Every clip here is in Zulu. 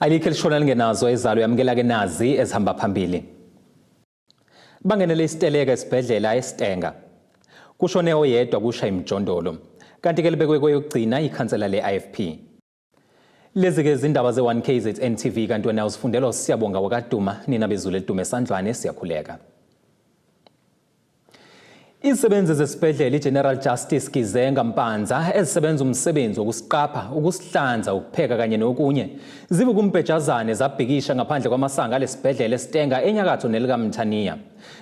Alikho elishona lingenazo ezalo yamukela ke nazi ezihamba phambili. Bangenele isiteleka esibhedlela eStenga. Kushone oyedwa kusha imijondolo. Kanti ke libekwe kweyokugcina ikhansela le-IFP. Lezi ke izindaba ze-1 KZN TV, kanti wena uzifundelwa uSiyabonga wakaDuma. Nina bezulu elidume esandlwane, siyakhuleka. Izisebenzi zesibhedlela iGeneral Justice Gizenga Mpanza ezisebenza umsebenzi wokusiqapha, ukusihlanza, ukupheka kanye nokunye, zibuka umbhejazane zabhikisha ngaphandle kwamasango alesibhedlela eStenga enyakatho nelikaMthaniya.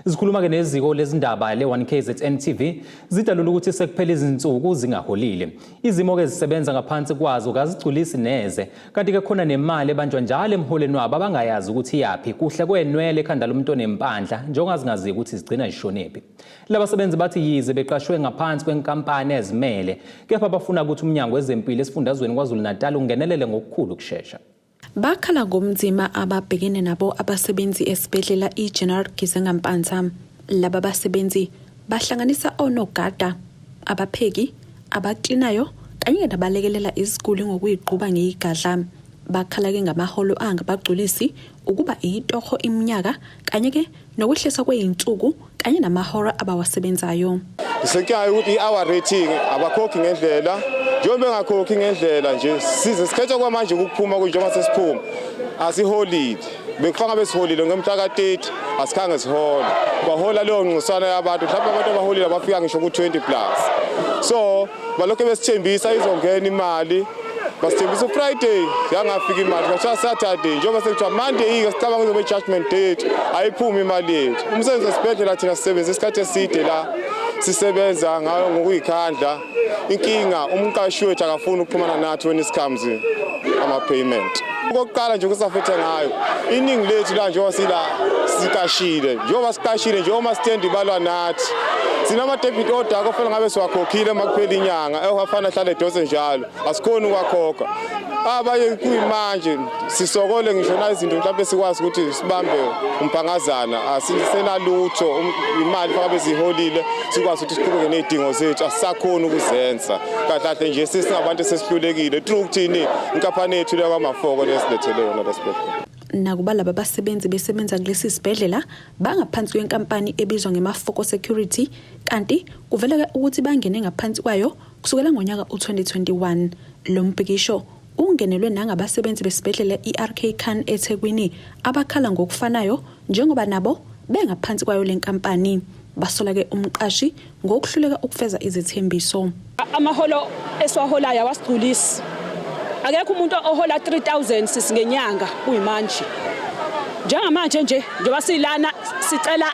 Zikhuluma-ke neziko lezindaba le-1 KZN TV, zidalula ukuthi sekuphela izinsuku zingaholile. Izimo-ke zisebenza ngaphansi kwazo kazigculisi neze, kanti-ke khona nemali ebanjwa njalo emholweni wabo abangayazi ukuthi iyaphi, kuhle kwenwele ekhanda lomuntu onempandla, njengoba ukuthi zigcina zishonephi. Labasebenzi bathi yize beqashwe ngaphansi kwenkampani ezimele, kepha bafuna ukuthi umnyango wezempilo esifundazweni KwaZulu-Natal ungenelele ngokukhulu ukushesha. Bakhala ngomzima ababhekene nabo abasebenzi esibhedlela iGeneral Gizenga Mpanza. Laba basebenzi bahlanganisa onogada, abapheki, abaklinayo kanye nabalekelela iziguli ngokuyigquba ngeyigadla. Bakhala-ke ngamaholo angabagculisi, ukuba itoho iminyaka kanye-ke nokwehliswa kwey'nsuku kanye namahora abawasebenzayo. Isenkinga ukuthi i-hour rating abakhokhi ngendlela. Njengoba bengakhokhi ngendlela nje, size sikhethe kwamanje ukuphuma, njengoba sesiphuma asiholile. Bekufanga besiholile ngomhla ka-30, asikhange sihole. Bahola leyo ngcosana yabantu, mhlawumbe abantu abaholile abafika ngisho ku-20 plus. So balokhu besithembisa izongena imali, basithembisa uFriday, yangafika imali. Kwathiwa Saturday, njengoba sekuthiwa Monday-ke, sicabanga izobe i-judgment date, ayiphumi imali yethu. Umsebenzi wesibhedlela, thina sisebenza isikhathi eside la, sisebenza ngayo ngokuyikhandla. Inkinga, umqashi wethu akafuni ukuxhumana nathi when it comes ama-payment. Okokuqala nje kusafethe ngayo iningi lethu la, njengoba sila siqashile, njengoba siqashile nje, omasitendi balwa nathi. Sinama-debit order akufanele ngabe siwakhokhile uma kuphela inyanga, ehwafana ahlale edose njalo, asikhoni ukuwakhokha abanye. Kuyimanje sisokole ngisho na izinto mhlawumbe sikwazi ukuthi sibambe umphangazana, asisenalutho. Imali fanele siyiholile, sikwazi ukuthi siqhubeke ney'dingo zethu, asisakhoni ukuzenza kahle kahle nje. Sesingabantu esesihlulekile through ukuthini inkampani yethu leyo kwaMafoko lesilethele yona lesibhedlela. Nakuba laba basebenzi besebenza kulesi sibhedlela bangaphansi kwenkampani ebizwa ngeMafoko Security, kanti kuvela-ke ukuthi bangene ngaphansi kwayo kusukela ngonyaka u-2021. Lo mbhikisho ungenelwe nangabasebenzi besibhedlela i-RK Khan eThekwini abakhala ngokufanayo, njengoba nabo bengaphansi kwayo le nkampani. Basola-ke umqashi ngokuhluleka ukufeza izithembiso. Amaholo esiwaholayo awasigculisi. Akekho umuntu ohola 3000 sisi ngenyanga kuyimanje. Njengamanje nje, njengoba silana sicela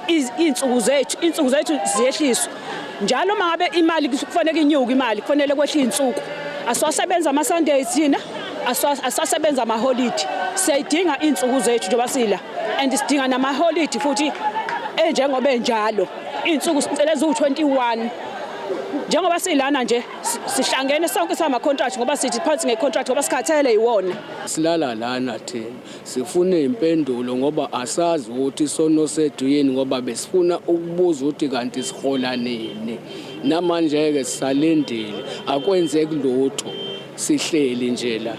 iy'nsuku zethu, iy'nsuku zethu ziyehliswa njalo. Uma ngabe imali kufanele inyuke, imali kufanele kwehle iy'nsuku. Asiwasebenza ama-Sunday thina, asiwasebenza amaholidi. Siyayidinga iy'nsuku zethu njengoba sila, and sidinga namaholidi futhi enjengoba enjalo. Iy'nsuku sicela eziwu-21. Njengoba silana nje sihlangene sonke sama-contract, ngoba sithi phansi nge-contract ngoba sikhathele yiwona. Silala lana thina sifuna impendulo, ngoba asazi ukuthi isono sethu yini, ngoba besifuna ukubuza ukuthi kanti sihola nini. Namanje-ke sisalindile, akwenzeki lutho, sihleli nje la.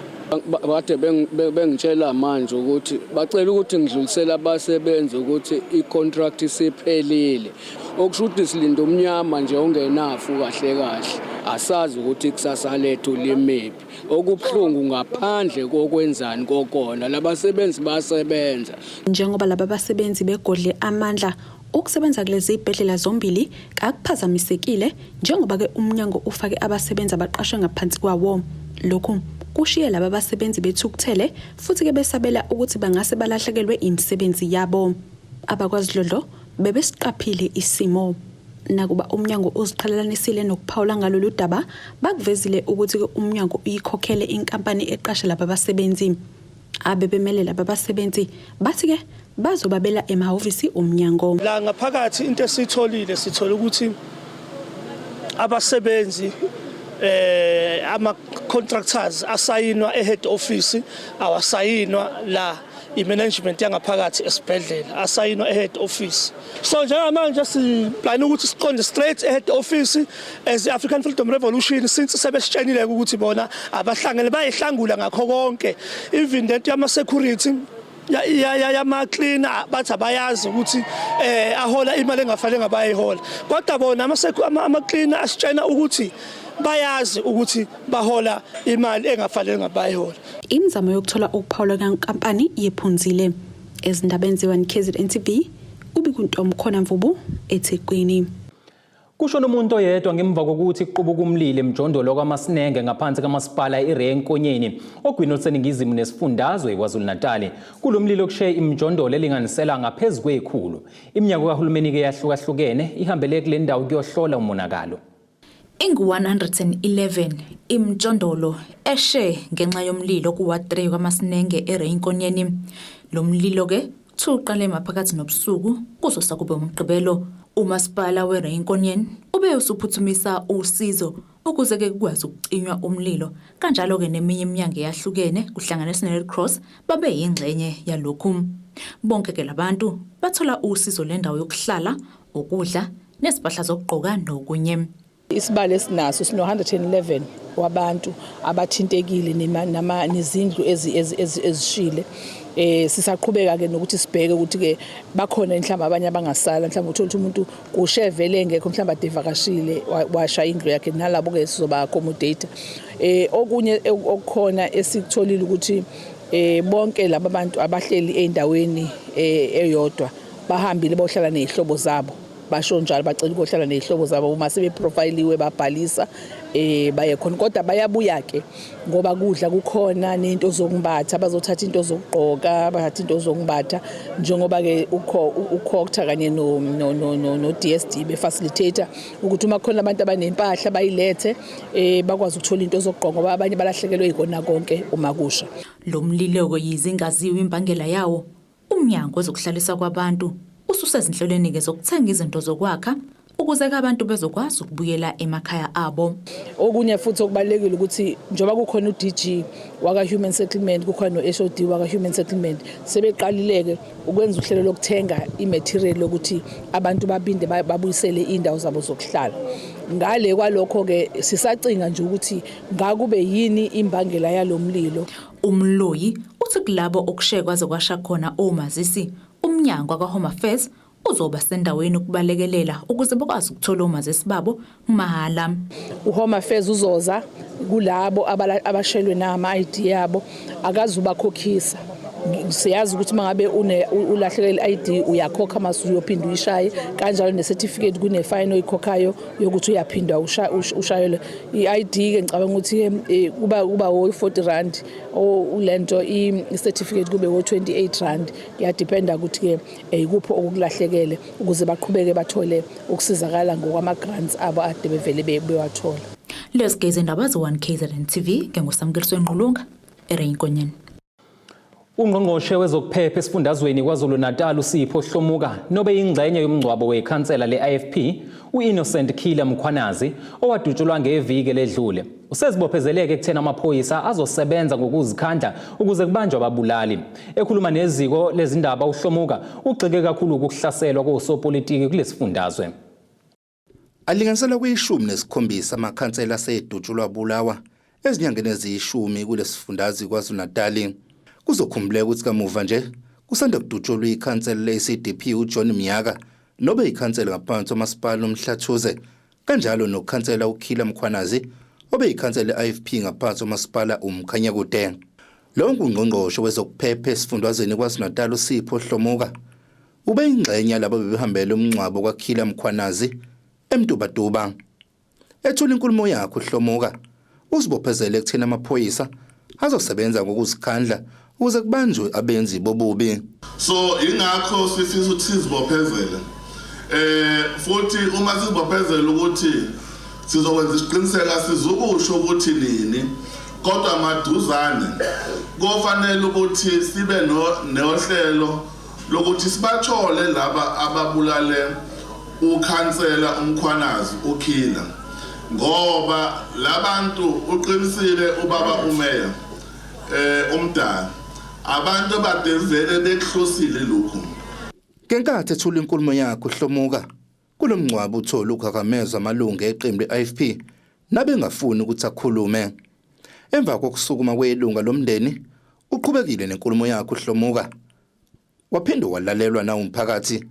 Kade bengitshela manje ukuthi bacela ukuthi ngidlulisele abasebenzi ukuthi i-contract isiphelile, okusho ukuthi silinde umnyama nje ongenafu. Kahle kahle asazi ukuthi ikusasa lethu limiphi. Okubuhlungu, ngaphandle kokwenzani kokona, labasebenzi basebenza. Njengoba laba basebenzi begodle amandla, ukusebenza kulezi zibhedlela zombili kakuphazamisekile, njengoba-ke umnyango ufake abasebenzi abaqashwe ngaphansi kwawo. Lokhu kushiye laba basebenzi bethukuthele futhi-ke besabela ukuthi bangase balahlekelwe imisebenzi yabo. Abakwazidlodlo bebesiqaphile isimo. Nakuba umnyango uziqhelelanisile nokuphawula ngalolu daba, bakuvezile ukuthi-ke umnyango uyikhokhele inkampani eqashe laba basebenzi. Abebemele laba basebenzi bathi-ke bazobabela emahhovisi umnyango. La ngaphakathi into esiyitholile, sithole ukuthi abasebenzi, ama contractors asayinwa e-head office, awasayinwa la. i-management yangaphakathi esibhedlela, asayinwa e-head office. So njengamanje siplana ukuthi siqonde straight e-head office as i-African Freedom Revolution, since sebesitshenile ukuthi bona abahlangene, bayihlangula ngakho konke, even lento yama-security, yama-cleaner, bathi abayazi ukuthi ahola imali engafanele ngabayihola, kodwa bona ama-cleaner asitshena ukuthi bayazi ukuthi bahola imali engafanele ngabayihola. Imizamo yokuthola ukuphawula kwenkampani yephunzile. Ezindabeni ze-1 KZN TV, uBikuntomkhona Mvubu, eThekwini. Kushona umuntu oyedwa ngemva kokuthi kuqubuka umlilo emjondolo kwaMasinenge ngaphansi kamasipala iRay Nkonyeni, ogwini oluseningizimu nesifundazwe iKwaZulu-Natal. Kulo mlilo kushe imijondolo elinganisela ngaphezu kwekhulu. Iminyango kahulumeni-ke yahlukahlukene ihambele kule ndawo kuyohlola umonakalo. Ingu-111 imijondolo eshe ngenxa yomlilo ku-Ward 3 kwaMasinenge eRay Nkonyeni. Lo mlilo-ke kuthiwa uqale maphakathi nobusuku kuzosa kube umgqibelo. Umasipala weRay Nkonyeni ube usuphuthumisa usizo ukuze-ke kukwazi ukucinywa umlilo. Kanjalo-ke neminye iminyango eyahlukene, kuhlanganisa ne-Red Cross, babe yingxenye yalokhu. Bonke-ke labantu bathola usizo lendawo yokuhlala, ukudla, nezimpahla zokugqoka nokunye. Isibalo esinaso sino-111 wabantu abathintekile nezindlu ezishile. Sisaqhubeka ke nokuthi sibheke ukuthi ke bakhona mhlawumbe abanye abangasala, mhlawumbe uthola ukuthi umuntu kushe vele engekho, mhlawumbe ade evakashile, washa indlu yakhe, nalabo ke sizoba accommodate. Okunye okukhona esikutholile ukuthi bonke laba bantu abahleli endaweni eyodwa, bahambile bohlala nezihlobo zabo, basho njalo, bacela ukuyohlala nezihlobo zabo. Uma sebeprofiliwe, babhalisa, baye khona, kodwa bayabuya ke ngoba kudla kukhona nento zokumbatha, bazothatha into zokugqoka, bathatha into zokumbatha, njengoba ke uCogta kanye no DSD befacilitator ukuthi uma kukhona abantu abanempahla bayilethe, bakwazi ukuthola into zokugqoka, ngoba abanye balahlekelwe ikona konke uma kusha. Lo mlilo yize ingaziwa imbangela yawo, umnyango wezokuhlaliswa kwabantu ususezinhlelweni-ke zokuthenga izinto zokwakha ukuze ke abantu bezokwazi ukubuyela emakhaya abo. Okunye futhi okubalulekile ukuthi njengoba kukhona u-DG waka Human Settlement, kukhona no-HOD waka Human Settlement, sebeqalile-ke ukwenza uhlelo lokuthenga i-material lokuthi abantu babinde babuyisele iy'ndawo zabo zokuhlala. Ngale kwalokho-ke sisacinga nje ukuthi ngakube yini imbangela yalo mlilo. Umloyi uthi kulabo okushe kwaze kwasha khona omazisi, umnyango wakwa-Home Affairs uzoba sendaweni ukubalekelela ukuze bakwazi ukuthola omazisi babo mahhala. UHome Affairs uzoza kulabo abashelwe nama-ID yabo, akazubakhokhisa. Siyazi ukuthi uma ngabe ulahlekelwe i-ID uyakhokha mase uyophinda uyishaye, kanjalo ne-certificate kune-fine oyikhokhayo yokuthi uyaphinda ushayelwe i-ID. Ke ngicabanga ukuthi kuba wo-R40, ulento i-certificate kube wo-R28, kuyadependa ukuthi-ke ikuphi okukulahlekele, ukuze baqhubeke bathole ukusizakala ngokwama-grants abo ade bevele bewathola. Lezi izindaba ze-1 KZN TV, nginguSamukeliso Ngqulunga, eRay Nkonyeni. Ungqongqoshe wezokuphepha esifundazweni KwaZulu-Natal uSipho Hlomuka nobe ingxenye yomngcwabo wekhansela le-IFP u-Innocent Killer Mkhwanazi owadutshulwa ngeviki ledlule. Usezibophezeleke ekutheni amaphoyisa azosebenza ngokuzikhandla ukuze kubanjwe ababulali. Ekhuluma neziko lezindaba, uHlomuka ugxeke kakhulu ukuhlaselwa kosopolitiki kulesifundazwe. Alinganiselwa kuyishumi nesikhombisa amakhansela asedutshulwa bulawa ezinyangeni eziyishumi kulesifundazwe KwaZulu-Natal. Kuzokhumbuleka ukuthi kamuva nje kusanda kudutshulwa ikhansela le-CDP uJohn Mnyaka nobe ikhansela ngaphansi komasipala uMhlathuze, kanjalo nokhansela uKiller Mkhwanazi obe ikhansela le-IFP ngaphansi komasipala uMkhanyakude. Lo ngungqongqoshe wezokuphepha esifundazweni KwaZulu-Natal uSipho Hlomuka ube ingxenye yalabo bebehambele umngcwabo kwaKiller Mkhwanazi eMtubatuba. Ethula inkulumo yakhe, uHlomuka uzibophezele ekutheni amaphoyisa azosebenza ngokuzikhandla ukuze kubanjwe abenzi bobubi. So ingakho sifisa ukuthi sizibophezele, futhi uma sizibophezele ukuthi sizokwenza isiqiniseko, sizukusho ukuthi nini, kodwa maduzane kofanele ukuthi sibe no nohlelo lokuthi sibathole laba ababulale ukhansela uMkhwanazi uKiller, ngoba labantu, uqinisile ubaba umeya umdala. Abantu abadevele bekuhlosile lokhu. Ngenkathi ethula inkulumo yakhe uHlomuka kulomngcwabo uthola ukhakamezwa amalungu eqembu le-IFP nabengafuni ukuthi akhulume. Emva kokusukuma kwelunga lomndeni uqhubekile nenkulumo yakhe uHlomuka. Waphinde walalelwa na umphakathi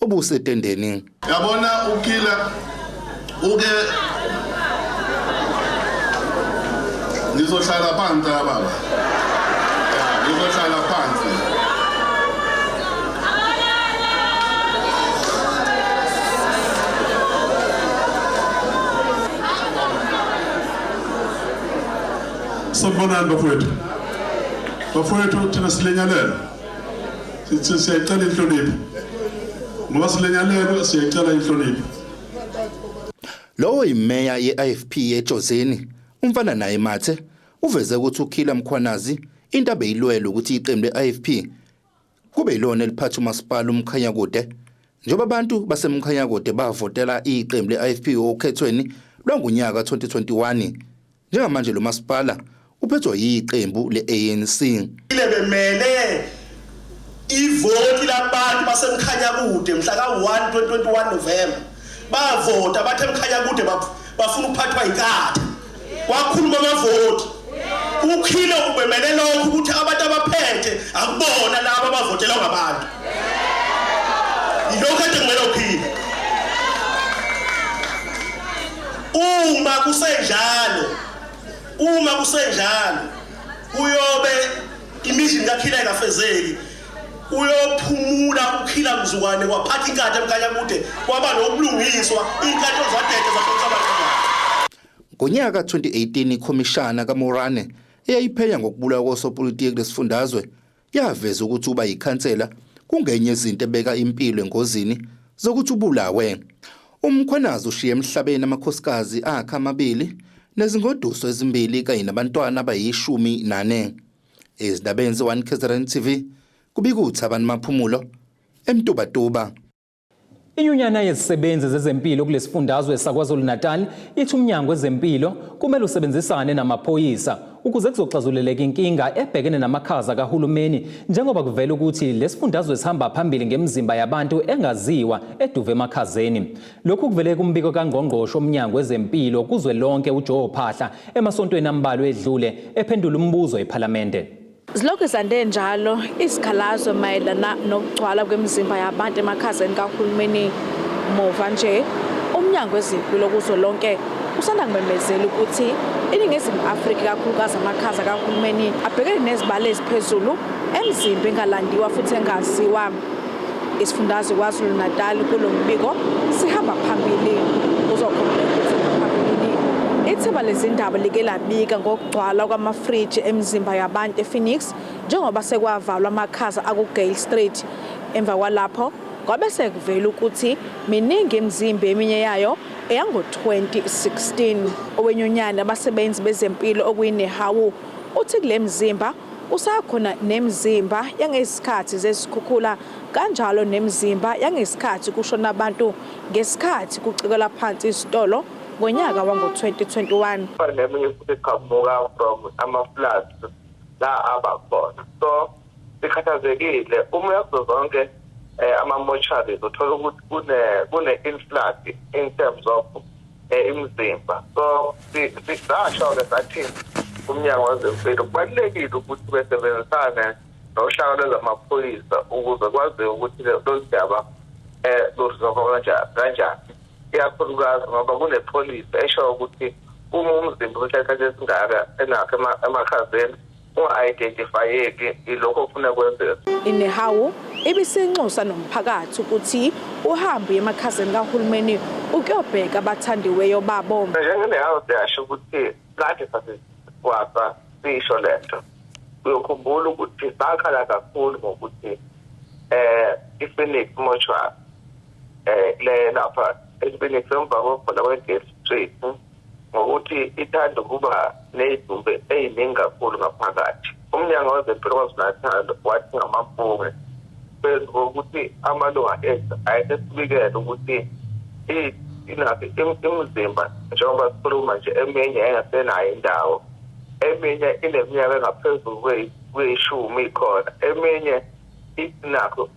obusetendeni. Yabona uKiller uke ngizohlala phansi baba. Ngizohlala phansi. Sanibonani bafowethu. Bafowethu thina silenyalelo. Sithi siyayicela inhlonipho. Ngoba silenyalelo siyayicela inhlonipho. Lowo imeya ye-IFP eJozini, umfana naye Mathe, uveze ukuthi uKiller Mkhwanazi into abeyilwela ukuthi iqembu le-IFP kube yilona eliphatha umasipala uMkhanyakude, njengoba abantu baseMkhanyakude bavotela iqembu le-IFP okhethweni lwangonyaka 2021. Njengamanje lo masipala uphethwe yiqembu le-ANC. Ile bemele ivoti labantu baseMkhanyakude mhla ka-1 2021 November. Bavota bathe eMkhanyakude bafuna ukuphathwa inkatha. Wakhuluma amavoti. Ukhile ubemele lokho ukuthi abantu abaphethe akubona laba abavotela ngabantu. Yilokho ade kumele ukhile. Uma kusenjalo kuyobe imishini kaKiller ingafezeki. Uyophumula uKiller mzukwane kwaphatha inkatha eMkhanyakude kwaba nobulungiswa inkatho zadede zahlonisa abantu. Ngonyaka 2018 ikhomishana kaMorane eyayiphenya ngokubulawa kosopolitiki lesifundazwe yaveza ukuthi uba yikhansela kungenye izinto ebeka impilo engozini zokuthi ubulawe. UMkhwanazi ushiye emhlabeni amakhosikazi akhe amabili nezingoduso ezimbili kanye nabantwana abayi-14. Ezindabeni ze-1 KZN TV kubika uThabani Maphumulo eMtubatuba. Inyunyana yezisebenzi zezempilo kulesifundazwe saKwaZulu-Natal ithi umnyango wezempilo kumele usebenzisane namaphoyisa ukuze kuzoxazululeka inkinga ebhekene namakhaza kahulumeni, njengoba kuvela ukuthi lesifundazwe sihamba phambili ngemizimba yabantu engaziwa eduve emakhazeni. Lokhu kuvele kumbiko kaNgqongqoshe omnyango wezempilo kuzwelonke uJoe Phahla emasontweni ambalwa edlule ephendula umbuzo ePhalamende. Zilokhu zande njalo izikhalazo mayelana nokugcwala kwemizimba yabantu emakhazeni kahulumeni. Muva nje umnyango wezempilo kuzwelonke usanda kumemezela ukuthi iNingizimu Afrika ikakhulukazi amakhaza kahulumeni abhekene nezibalo eziphezulu emizimba engalandiwa futhi engaziwa. Isifundazwe KwaZulu-Natal kulo mbiko sihamba phambili. Uzokhumbula ukuthi phambilini ithimba lezindaba like labika ngokugcwala kwamafriji emizimba yabantu ePhoenix njengoba sekwavalwa amakhaza aku-Gale Street. Emva kwalapho kwabe sekuvela ukuthi miningi imizimba eminye yayo eyango-2016. Owenyunyana abasebenzi bezempilo okuyiNehawu uthi kule mizimba kusakhona nemizimba yangesikhathi zesikhukhula kanjalo nemizimba yangesikhathi kushona abantu ngesikhathi kucikelwa phansi isitolo ngonyaka wango-2021. Neminye futhi iqhamuka from ama-floods la abakhona, so sikhathazekile. Uma uya kuzo zonke ama-mortuaries uthola ukuthi kune-influx in terms of imizimba. So sasho-ke sathi umnyango wezempilo kubalulekile ukuthi besebenzisane nohlaka lwezamaphoyisa ukuze kwaziwe ukuthi lolu daba luzoba kanjani, ikakhulukazi ngoba kunepholisi esho ukuthi uma umzimba uhlala esingaka enakho emakhazeni unga-identifyeki, ilokho okufuna kwenzeka. INehawu ibisinxusa nomphakathi ukuthi uhambe emakhazeni kahulumeni ukuyobheka abathandiweyo babo. NjengeNehawu siyasho ukuthi kade sasikwasa sisho lento. Uyokhumbula ukuthi sakhala kakhulu ngokuthi iPhoenix Mortuary le lapha ePhoenix emva kokubhola kwe-Gale Street ngokuthi ithanda ukuba nezidumbu eziningi kakhulu ngaphakathi. Umnyango wezempilo KwaZulu-Natal wathi ngamampunge phezu kokuthi amalunga ethu ayesesibikele ukuthi imizimba njengoba sikhuluma nje eminye engasenayo indawo, eminye ineminyaka engaphezulu Kuyishumi ikhona eminye inakho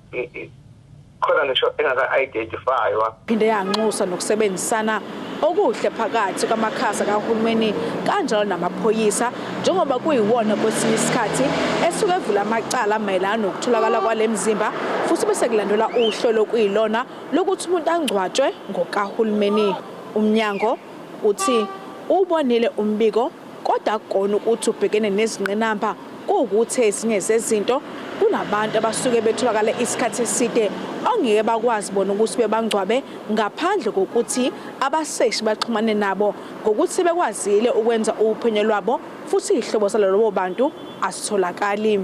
khona ngisho engaka-identifywa. Phinde yanxusa nokusebenzisana okuhle phakathi kwamakhasa kahulumeni kanjalo namaphoyisa njengoba kuyiwona kwesinye isikhathi esuke evula amacala mayelana nokutholakala kwale mzimba futhi bese kulandelwa uhlelo okuyilona lokuthi umuntu angcwatshwe ngokahulumeni. Umnyango uthi uwubonile umbiko kodwa akukona ukuthi ubhekene nezingqinamba kuwukuthi ezinye zezinto kunabantu abasuke betholakala isikhathi eside ongeke bakwazi bona ukuthi bebangcwabe ngaphandle kokuthi abaseshi baxhumane nabo ngokuthi bekwazile ukwenza uphenyo lwabo futhi ihlobo salolobo bantu asitholakali.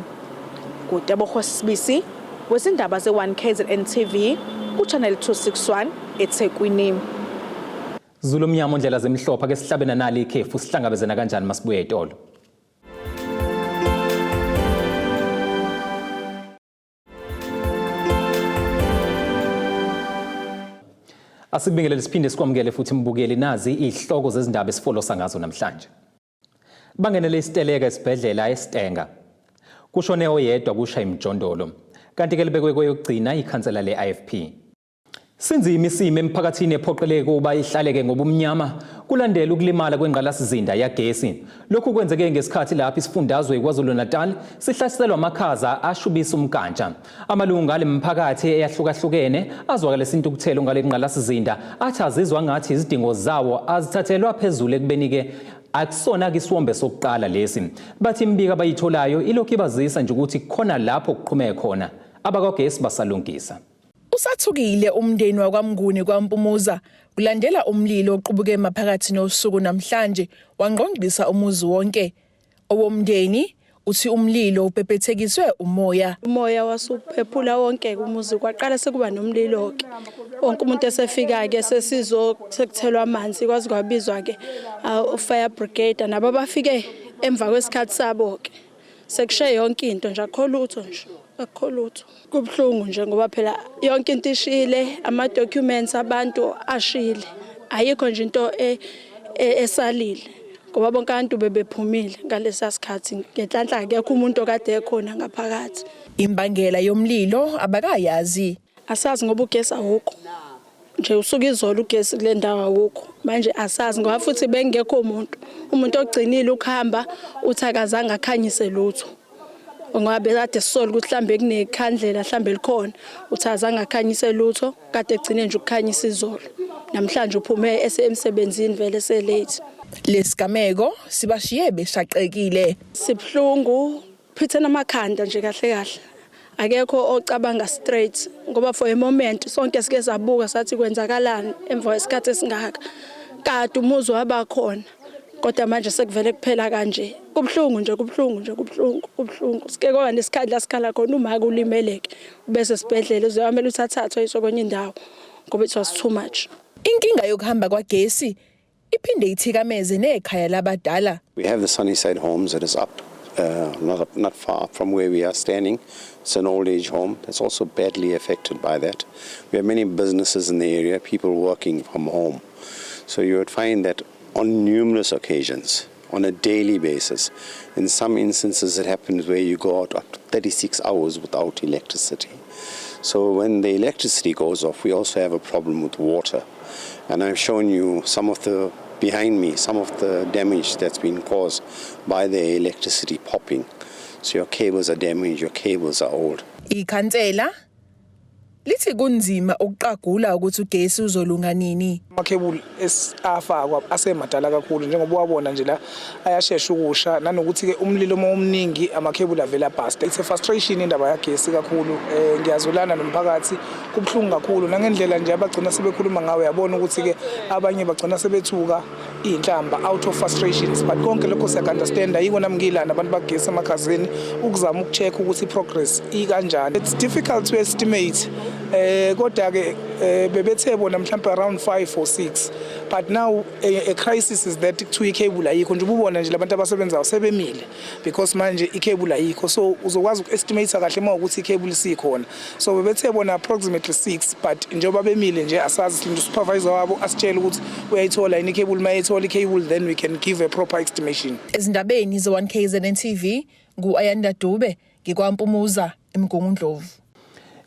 Kutebogo Sibisi wezindaba ze-1 KZN TV kuChannel 261 eThekwini. Zulu omnyama ondlela zemhlophe ake sihlabe nanali ikhefu sihlangabezana kanjani masibuye etolo. Asikubingelele siphinde sikwamukele futhi mbukeli nazi izihloko zezindaba esifolosa ngazo namhlanje. Bangenele isiteleka esibhedlela eStenga. Kushone oyedwa kusha imijondolo. Kanti ke libekwe kweyokugcina ikhansela le-IFP. Sinzima isimo emphakathini ephoqeleke ukuba ihlaleke ngobumnyama kulandela ukulimala kwengqalasizinda yagesi. Lokhu kwenzeke ngesikhathi lapho isifundazwe iKwaZulu-Natal sihlaselwa amakhaza ashubisa umkantsha. Amalungu ale miphakathi eyahlukahlukene azwakalisa intukuthelo ngale ngqalasizinda athi azizwa ngathi izidingo zawo azithathelwa phezulu ekubeni-ke akusona-ke isiwombe sokuqala lesi. Bathi imibiko abayitholayo ilokhu ibazisa nje ukuthi kukhona lapho kuqhumeke khona. Abakwagesi basalungisa. Usathukile umndeni wakwaMnguni kwaMpumuza kulandela umlilo oqubuke maphakathi nosuku namhlanje wangqongqisa umuzi wonke. Owomndeni uthi umlilo ubhebhethekiswe umoya. Umoya wasuphephula wonke umuzi kwaqala sekuba nomlilo ke. Wonke umuntu esefika ke sesizo sekuthelwa amanzi kwaze kwabizwa ke fire brigade nabo bafike emva kwesikhathi sabo ke. Sekushe yonke into nje akukho lutho nje. Akukho lutho. Kubuhlungu nje ngoba phela yonke into ishile, ama-documents abantu ashile. Ayikho nje into e, e, esalile ngoba bonke abantu bebephumile ngalesa sikhathi. Ngenhlanhla akekho umuntu okade ekhona ngaphakathi. Imbangela yomlilo abakayazi. Asazi ngoba ugesi awukho. Nje usuke izolo ugesi kule ndawo awukho. Manje asazi ngoba futhi bengekho umuntu. Umuntu ogcinile ukuhamba uthi akazange akhanyise lutho. Ngoba bekade sisola ukuthi mhlambe kunekhandlela mhlambe likhona uthi azange akhanyise lutho kade egcine nje ukukhanyisa izolo. Namhlanje uphume esemsebenzini vele selate. Lesigameko sibashiye beshaqekile. Sibuhlungu phithena amakhanda nje kahle kahle. Akekho ocabanga straight ngoba for a moment sonke sike sabuka sathi kwenzakalani emva kwesikhathi esingaka. Kade umuzi wabakhona kodwa manje sekuvele kuphela kanje. Kubuhlungu nje kubuhlungu nje kubuhlungu kubuhlungu. Sike kwaba nesikhathi la sikhala khona uma kulimeleke ubese sibhedlela uzeyamela ukuthi athathwe ayiswe kwenye indawo ngoba it was too much. Inkinga yokuhamba kwagesi iphinde ithikameze nekhaya labadala. We have the Sunnyside Homes that is up not, not far from where we are standing. It's an old age home that's also badly affected by that. We have many businesses in the area, people working from home. So you would find that on numerous occasions, on a daily basis, in some instances it happens where you go out up to 36 hours without electricity. So when the electricity goes off, we also have a problem with water. And I've shown you some of the, behind me, some of the damage that's been caused by the electricity popping. So your cables are damaged, your cables are old. Ikhansela lithi kunzima ukuqagula ukuthi ugesi uzolunga nini. Amakhebuli afakwa asemadala kakhulu njengoba wabona nje la ayashesha ukusha nanokuthi ke umlilo uma umningi amakhebuli avela bust. It's a frustration indaba yagesi kakhulu eh ngiyazulana nomphakathi kubuhlungu kakhulu nangendlela nje abagcina sebekhuluma ngawe yabona ukuthi ke abanye bagcina sebethuka inhlamba out of frustrations but konke lokho siya understand ayiko nami ngilana abantu bagesi emakhazeni ukuzama ukucheck ukuthi progress ikanjani. It's difficult to estimate eh kodwa ke bebethe bona mhlawumbe around 5 or 6 but now a crisis is that kuthiwa icable ayikho nje ububona nje labantu abasebenzayo sebemile because manje icable ayikho so uzokwazi uku-estimate kahle uma ukuthi icable isikhona so bebethe bona approximately 6 but njengoba bemile nje asazi silinde supervisor wabo asitshele ukuthi uyayithola yini icable uma eyithola icable then we can give a proper estimation. Ezindabeni ze-1 KZN TV. Ngu-Ayanda Dube, ngikwaMpumuza, eMgungundlovu.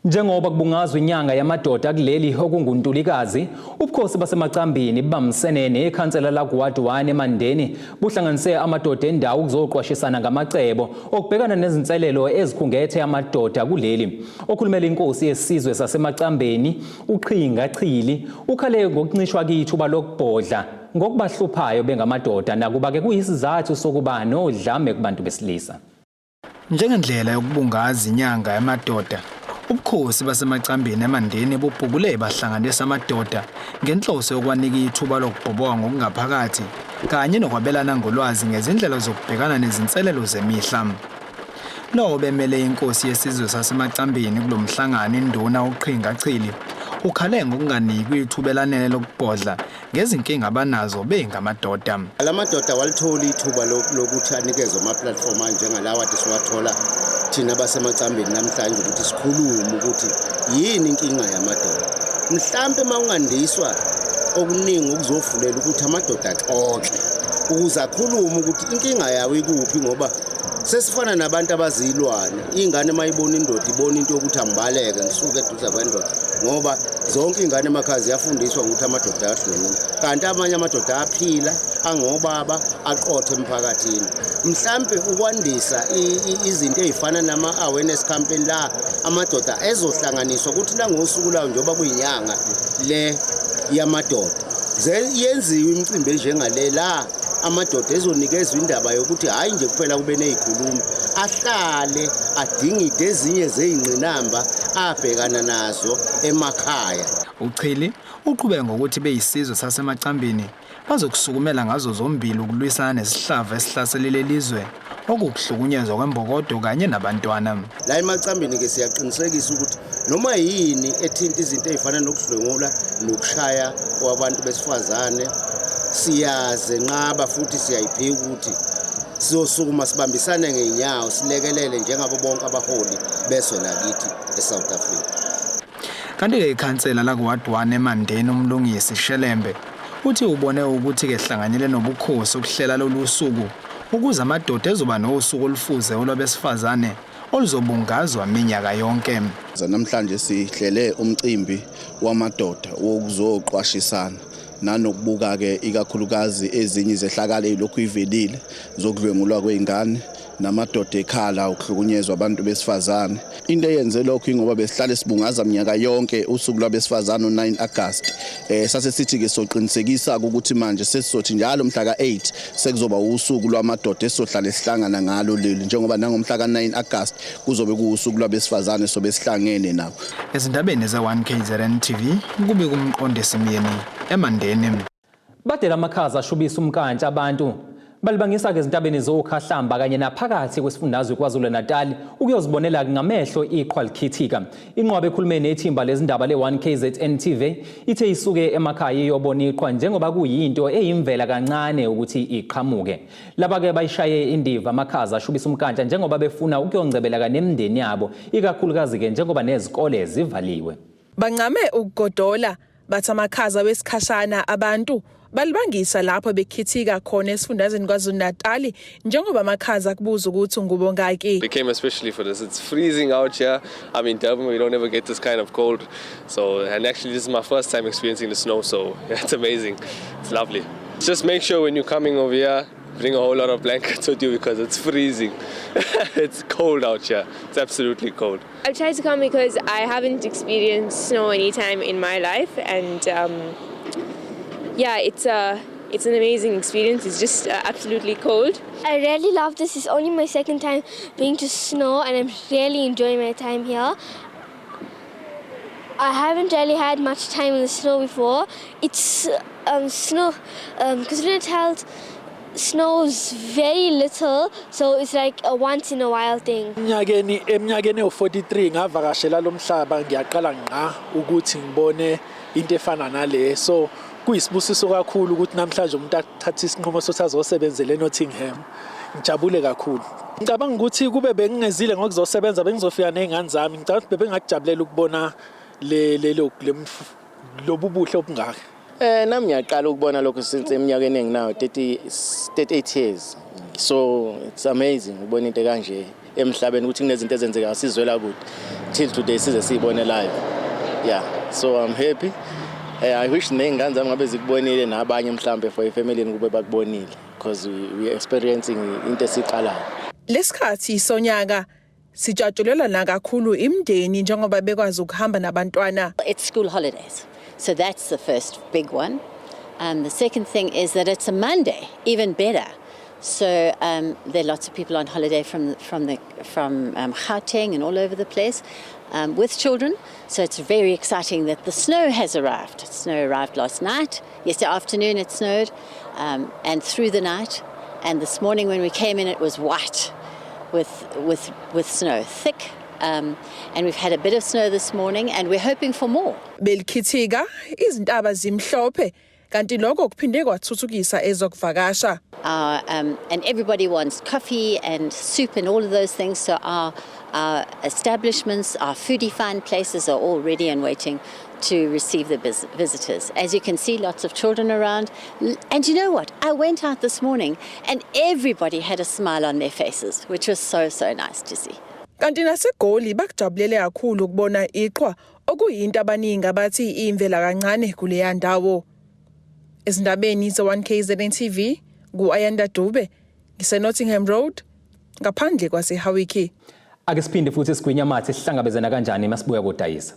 Njengoba kubungazwa inyanga yamadoda kuleli okunguNtulikazi, ubukhosi baseMacambini bubambisene nekhansela lakuWard 1 eMandeni buhlanganise amadoda endawo ukuzoqwashisana ngamacebo okubhekana nezinselelo ezikhungethe amadoda kuleli. Okhulumela inkosi yesizwe saseMacambeni uQhinga Chili ukhale ngokuncishwa kithuba lokubhodla ngokubahluphayo bengamadoda nakuba-ke kuyisizathu sokuba nodlame kubantu besilisa. Njengendlela yokubungaza inyanga yamadoda, ubukhosi baseMacambini eMandeni bubhukule bahlanganisa amadoda ngenhloso yokwanika ithuba lokubhoboka ngokungaphakathi kanye nokwabelana ngolwazi ngezindlela zokubhekana nezinselelo zemihla. Lowo obemele inkosi yesizwe saseMacambini kulo mhlangano induna uQhinga Chili ukhale ngokunganikwi ithuba elanele lokubhodla ngezinkinga abanazo bengamadoda. La madoda walitholi ithuba lokuthi anikezwe ama-platform anjengalawa ade siwathola thina basemacambeni namhlanje ukuthi sikhulume ukuthi yini inkinga yamadoda. Mhlampe uma ungandiswa okuningi okuzovulela ukuthi amadoda axoxe ukuze akhulume ukuthi inkinga yawo ikuphi ngoba sesifana nabantu abazilwane. Ingane uma ibona indoda ibona into yokuthi angibaleke ngisuke eduze kwendoda ngoba zonke iy'ngane emakhaya ziyafundiswa ngokuthi amadoda ayadlwengula kanti amanye amadoda aphila angobaba aqothe emphakathini. Mhlampe ukwandisa izinto ey'fana nama-awareness campaign la amadoda ezohlanganiswa ukuthi nangosuku lawo njengoba kuyinyanga le yamadoda yenziwe imicimbi enjengale la amadoda ezonikezwa indaba yokuthi hhayi nje kuphela kube ney'khulumi ahlale adingide ezinye zey'ngqinamba abhekana nazo emakhaya. UChili uqhube ngokuthi beyisizwe saseMacambini bazokusukumela ngazo zombili ukulwisana nesihlava esihlasele lelizwe okukuhlukunyezwa kwembokodo kanye nabantwana. La eMacambini-ke siyaqinisekisa ukuthi noma yini ethinta izinto ey'fana nokudlwengula nokushaya kwabantu besifazane siyazenqaba futhi siyayiphika ukuthi sizosukuma sibambisane ngey'nyawo silekelele njengabo bonke abaholi bezwe lakithi eSouth Africa. Kanti-ke ikhansela lakuWard 1 eMandeni uMlungisi Shelembe uthi ubone ukuthi-ke hlanganyele nobukhosi ukuhlela lolu suku ukuze amadoda ezoba nosuku olufuze olwabesifazane oluzobungazwa minyaka yonke. Namhlanje sihlele umcimbi wamadoda wokuzoqwashisana nanokubuka-ke ikakhulukazi ezinye izehlakalo ey'lokhu ivelile zokudlwengulwa kwey'ngane namadoda ekhala ukuhlukunyezwa abantu besifazane. Into eyenze lokho ingoba besihlale sibungaza minyaka yonke usuku lwabesifazane u-9 August. Sase sithi-ke soqinisekisa ukuthi manje sesizothi njalo mhla ka-8 sekuzoba usuku lwamadoda esizohlale sihlangana ngalo leli njengoba nangomhla ka-9 August kuzobe kuwusuku lwabesifazane sobe sihlangene nabo. Ezindabeni ze-1KZN TV kube kumqondisi Myeni eMandeni. Badela amakhaza ashubisa umkantsha abantu balibangisa-ke ezintabeni zokhahlamba kanye naphakathi kwesifundazwe KwaZulu-Natal ukuyozibonela ngamehlo iqhwa likhithika. Inqwaba ekhulume nethimba lezindaba le-1KZN TV ithe isuke emakhaya iyobona iqhwa njengoba kuyinto eyimvela kancane ukuthi iqhamuke. Laba-ke bayishaye indiva amakhaza ashubisa umkantsha njengoba befuna ukuyongcebeleka nemindeni yabo ikakhulukazi-ke njengoba nezikole zivaliwe. Bancame ukugodola bathi amakhaza wesikhashana abantu balibangisa lapho bekhithika khona esifundazweni KwaZulu-Natal njengoba amakhaza kubuza ukuthi ngubo ngaki. We came especially for this. It's freezing out here. I mean, Durban, we don't ever get this kind of cold. So, and actually this is my first time experiencing the snow, so yeah, it's amazing. It's lovely. Just make sure when you're coming over here, bring a whole lot of blankets with you because it's freezing. It's cold out here. It's absolutely cold. I've tried to come because I haven't experienced snow any time in my life, and yeah, it's an amazing experience. It's just absolutely cold. I really love this. It's only my second time being to snow, and I'm really enjoying my time here. I haven't really had much time in the snow before. It's snow, KwaZulu-Natal snows very little, so it's like a once in a while thing. Eminyakeni ewu-43 ngavakashela lo mhlaba, ngiyaqala ngqa ukuthi ngibone into efana nale. So kuyisibusiso kakhulu ukuthi namhlanje umuntu athathe isinqumo sokuthi azosebenzela eNottingham. Ngijabule kakhulu. Ngicabanga ukuthi kube bengingezile ngokuzosebenza bengizofika nezingane zami. Ngicabanga ukuthi bebengakujabulela ukubona le lobu buhle obungaka. Nami ngiyaqala ukubona lokho since eminyakeni enginayo 38 years. So it's amazing ubona into kanje emhlabeni ukuthi kunezinto ezenzekayo sizwela kude till today size siyibone live. Yeah, so I'm happy. I wish ney'ngane zami ngabe zikubonile nabanye mhlambe for ifamily kube bakubonile because we experiencing into esiqalayo. Lesikhathi sonyaka sijatshulelwa nakakhulu imindeni njengoba bekwazi ukuhamba nabantwana. It's school holidays. So that's the first big one. The second thing is that it's a Monday, even better. So there are lots of people on holiday from Gauteng and all over the place with children. So it's very exciting that the snow has arrived. Snow arrived last night. Yesterday afternoon it snowed, and through the night. And this morning when we came in, it was white with snow, thick. And we've had a bit of snow this morning, and we're hoping for more. Belikhithika izintaba zimhlophe kanti lokho kuphinde kwathuthukisa ezokuvakasha. And everybody wants coffee and soup and all of those things. So our establishments, our foodie find places are all ready and waiting to receive the visitors. As you can see, lots of children around. And you know what? I went out this morning and everybody had a smile on their faces, which was so, so nice to see. Kanti naseGoli bakujabulele kakhulu ukubona iqhwa okuyinto abaningi abathi imvela kancane kuleya ndawo. Ezindabeni ze-1KZN TV ngu-Ayanda Dube ngise-Nottingham Road ngaphandle kwaseHowick. Ake siphinde futhi sigwinya amathe sihlangabezana kanjani masibuya kodayisa.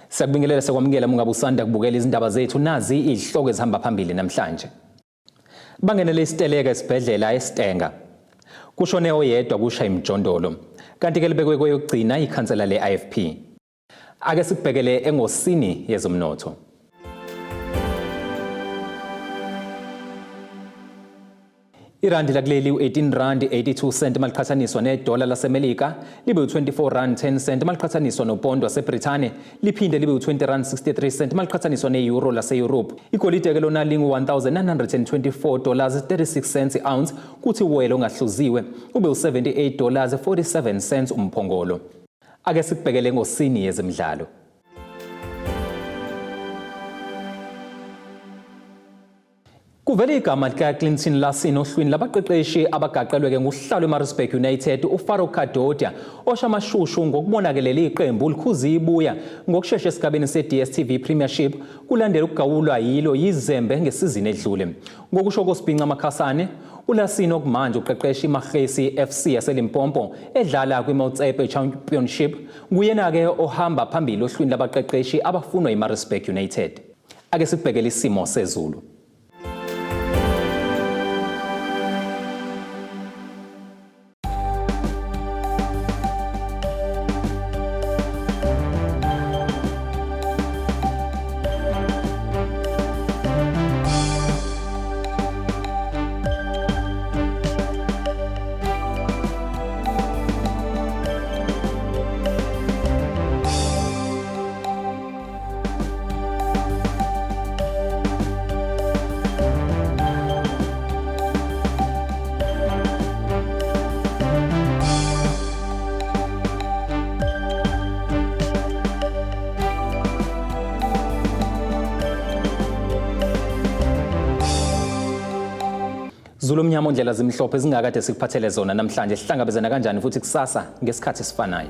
Siyakubingelela sekwamukela mungabe usanda kubukela izindaba zethu nazi izihloko ezihamba phambili namhlanje. Bangenele isiteleka esibhedlela eStanger. Kushone oyedwa kusha imjondolo. Kanti ke libekwe kweyokugcina ikhansela le-IFP. Ake sikubhekele engosini yezomnotho. Irandi lakuleli u-18 rand 82 cent maliqhathaniswa nedola laseMelika, libe u-24 rand 10 cent maliqhathaniswa nopondo waseBrithani, liphinde libe u-20 rand 63 cent maliqhathaniswa ne-euro lase-Europe. Igolide ke lona lingu-1924 dollars 36 cents i-ounce, kuthi uwoyela ongahluziwe ube u-78 dollars 47 cents umphongolo. Ake sikubhekele ngosini yezemidlalo. Kuvele igama lika-Clinton Larsen ohlwini labaqeqeshi abagaqelwe-ke ngusihlalo weMaritzburg United uFarouk Kadodia osha amashushu ngokubonakelela iqembu likhuza ibuya ngokushesha esigabeni se-DStv Premiership kulandela ukugawulwa yilo yizembe ngesizini edlule. Ngokusho koSibhinca Makhasane, uLarsen okumanje uqeqesha iMagesi FC yaseLimpopo edlala kwiMotsepe Championship nguyena-ke ohamba phambili ohlwini labaqeqeshi abafunwa yiMaritzburg United. Ake sikubhekele isimo sezulu. Zulu omnyama ondlela zimhlophe zingakade sikuphathele zona namhlanje. Sihlangabezana kanjani futhi kusasa ngesikhathi esifanayo.